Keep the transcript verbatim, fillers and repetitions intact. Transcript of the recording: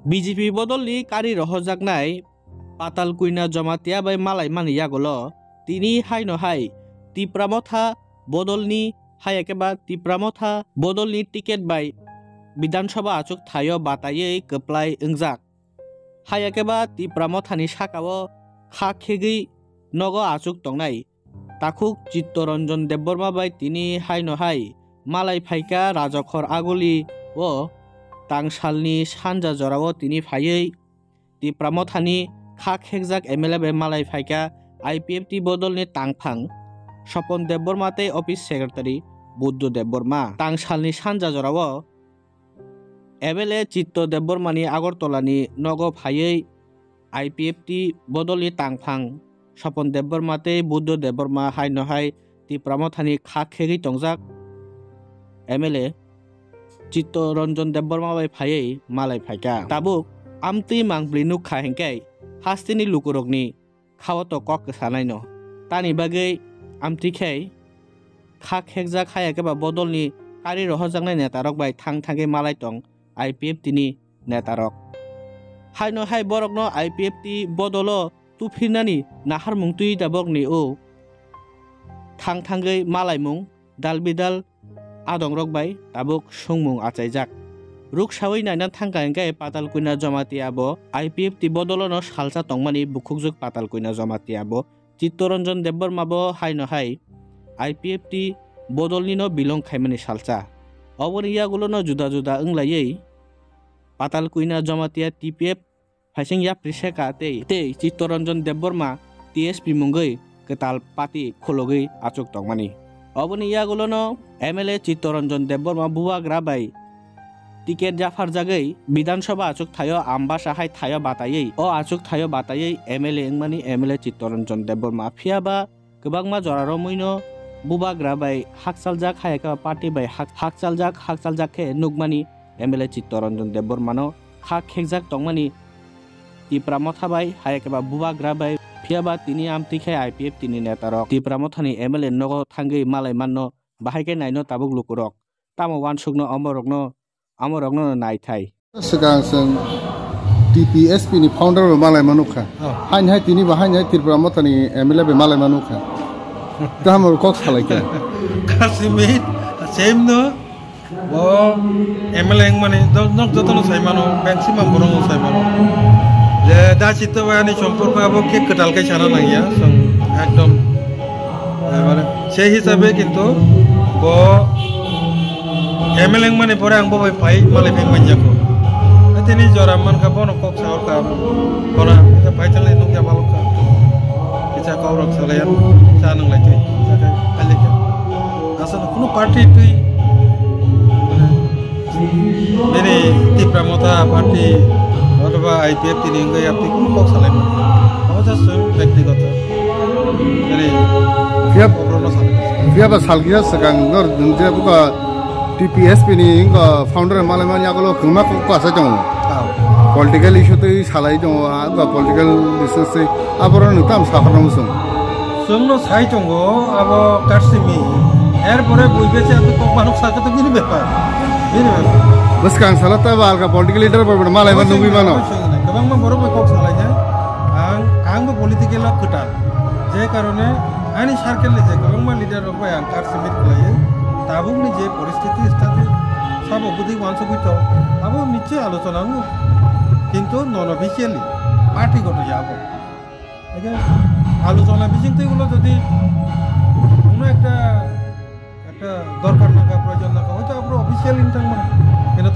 B J P bodolni kari rohorjaknai Patal Kwina Jamatia bai malai mani yagulo tini haino hai Tipra Motha bodolni, hai ekeba Tipra Motha bodolni ticket bai Bidhan Sabha achuk thaio bataiwi kwplai wngjak. Hai ekeba Tipra Mothani sakao kha khegwi nogo achuk tongnai takhuk Chittoranjan Debbarma bai tini haino hai malai phaikha Rajakhor Aguli o tangsalni sanja jorao tini phaiwi Tipra Mothani kha khekjak M L A bai malai phaikha I P F T bodolni tangphang Sopon Debbarma tei office secretary Buddho Debbarma. Tangsalni sanja jorao M L A Chitto Debbarmani Agartalani nogo phaiwi I P F T bodolni tangphang Sopon Debbarma tei Buddho Debbarma haino hai Tipra Mothani kha khegwi tongjak M L A Chitto Ranjan Debbarma bai phaiwi malai phaikha. Tabuk amtwi mangpli nukha hinkhe hasteni lukurokni khao to kok kwsanaino. Tani bagwi amtwi khe kha khekjak hai ekeba bodolni kari rohorjaknai netarok bai thang thangwi malai tong I P F T ni netarok. Haino hai borokno I P F T bodolo tuphirnani naharmung twi tabokni o thang thangwi malaimung dal bidal adongrok bai tabuk songmung achaijak. Ruksawi naina thangkha hinkhe Patal Kwina Jamatia bo I P F T bodolono salsa tongmani bukhukjwk Patal Kwina Jamatia bo Chittoranjan Debbarma bo haino hai I P F T bodolnino belong khaimani salsa. Oboni yagulono juda juda wnglaiwi Patal Kwina Jamatia T P F phaising yapri seka tei, tei Chittoranjan Debbarma T S P mungwi kwtal party khulogwi achuk tongmani. Oboni yagulono M L A Chittoranjan Debbarma bubagra bai ticket japharjagwi Bidhan Sabha achuk thaio Ambasa hai thaio bataiwi. O achuk thaio bataiwi M L A wngmani M L A Chittoranjan Debbarma. Phiya ba kwbangma jora romwino bubagra bai hakchaljak, hai khe party bai hak-, hakchaljak, hakchaljak khe nukmani M L A Chittoranjan Debbarmano kha khekjak tongmani Tipra Motha bai, hai khe ba bubagra bai. Phiya ba tini amtwi khe I P F T ni netarok Tipra Mothani M L A nogo thangwi malai manno, bahai khe naino tabuk lukurok. Tamo wansukno omorokno, omorokno naithai. Swkang chwng T P S P ni founder bai malai manukha. Oh. Haini hai tini bo haini hai Tripura Mothani M L A bai malai manukha. Tamo kok salai khe. Kasimit, same no, bo M L A wngmani, do-, nok jotono sai mano, maximum borokno sai mano. Je da chito bai ani somporko abo khe kwtal khe sana nangya, chwng ekdom Ebare, sei hisabe kintu bo M L A wngmani pore ang bo bai phai malai phai manjako. Tini jora mankha bono kok sa orkha. Bono kisa phai thalai nukya balokha. Kisa kok rok salai cha nang lai twi. Kisa khe phai lai kha. Asal kuno party twi. Bini Tipra Motha Party othoba I P F T ni wngwi yaptwi kuno kok salai mano. Omo just swng bektigoto. Bini Phiya, oborokno salai mano. Phiya ba salkisa swkang nor dungje buka T P S P ni wngkha founder malai mani agolo kwma kok kwsa tongo. Ah. Political issue twi salai tongo, ah, ba political issue se aborok no tam saharno musung. Chwngno sai tongo, abo karsimi. Erpore buibe se abo kok manuk sakhe to bini bepar. Bini bepar. Bwskang salo ta ba alka political leader bai malai ma nugwi mano. Kwbangma borok bai kok salai jai. Ang, ang bo political o kwtal. Je karone ani circle ni je kwbangma leader rok bai ang karsimi khlaiwi. Tabukni je poristiti state sabo bwdwi wansugwi tong, abo niche alochona wngo. Kintu non officially party goto ya abo. Eke alochona bising twi ulo jodi kuno ekta, ekta dorkar nangkha, proyojon nangkha, hoyto abro official wng thang mano. Kintu